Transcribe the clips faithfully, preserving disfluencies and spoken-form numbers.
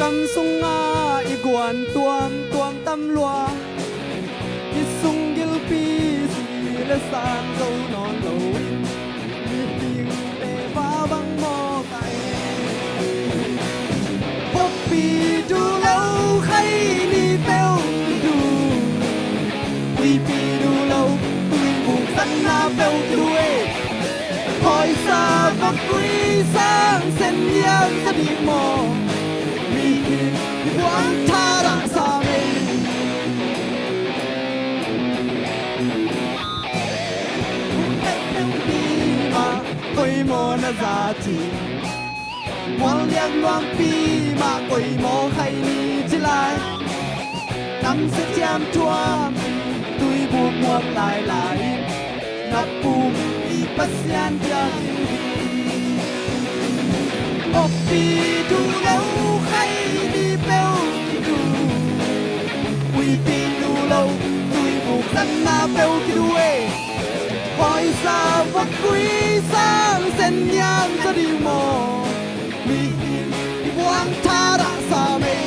Tam sungah i guan tuamtuam tam lua, i sung gilpi si le sang zo nawn loin, mihingte va bang mawk a hi. Vokpi duh lo, khaini peuh kiduh, uipi duh lo, tuibuk zatna peuh kiduh e. Pawisa vak gui sang sen niam sa ding maw? Mihing i buang thadah sam ei. Peuhpeuh pi mah poimaw na za ci, mualliak nuampi mah poimaw khai ni ci lai. Namsia ciamtuam tuibuk muak lailai, na pum i Pasian biakinn hi. Vokpi duh lo, khaini peuh kiduh, uipi duh lo, tuibuk zatna peuh kiduh e. Pawisa vak gui sang sen niam sa ding maw? Mihing i buang thadah sam ei.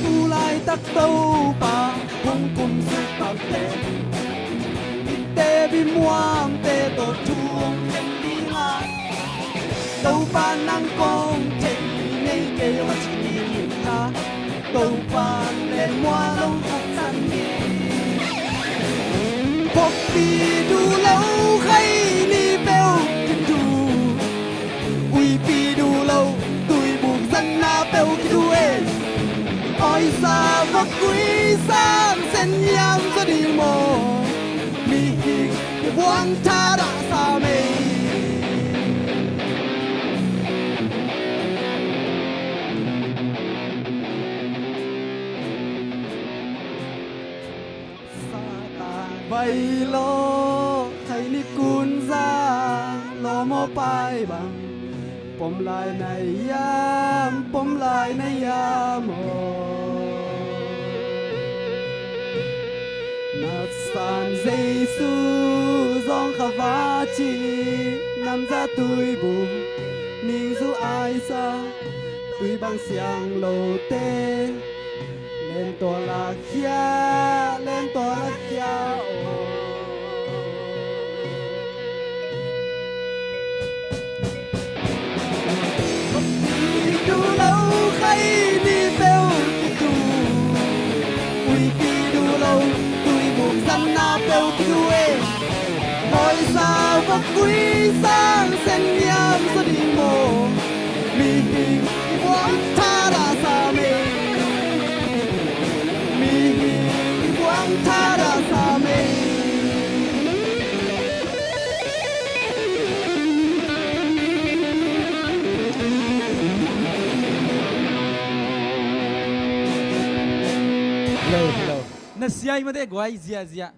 Tu laitak Topa hong kumsuk pak leh, i tebi muangte tawh thu hong khen ding a, Topa nang kong thei ngei kei hong ci ding a, Topa le mual hong khaksan ding. Vokpi duh lo, khaini peuh kiduh, uipi duh lo, tuibuk zatna peuh kiduh e. Pawisa vak gui sang sen niam sa ding maw? Mihing i buang thadah sam ei. Satan vai lawh, khaini kunza lawh maw pai bang. Pom lai na hiam, pom lai na hiam aw. Na San Jesu zong kha va ci, namza tuibuk ningzu aisa, tui bang siang lote, len tua lakhia, len tua lakhia aw. Vokpi duh lo, khaini peuh kiduh, uipi duh lo, tuibuk zatna peuh kiduh e. Pawisa vak gui sang sen niam sa ding maw? Mihing i buang thadah sam ei. Mihing i buang thadah sam ei. Hello, hello. Na sia i mate guai ziahziah.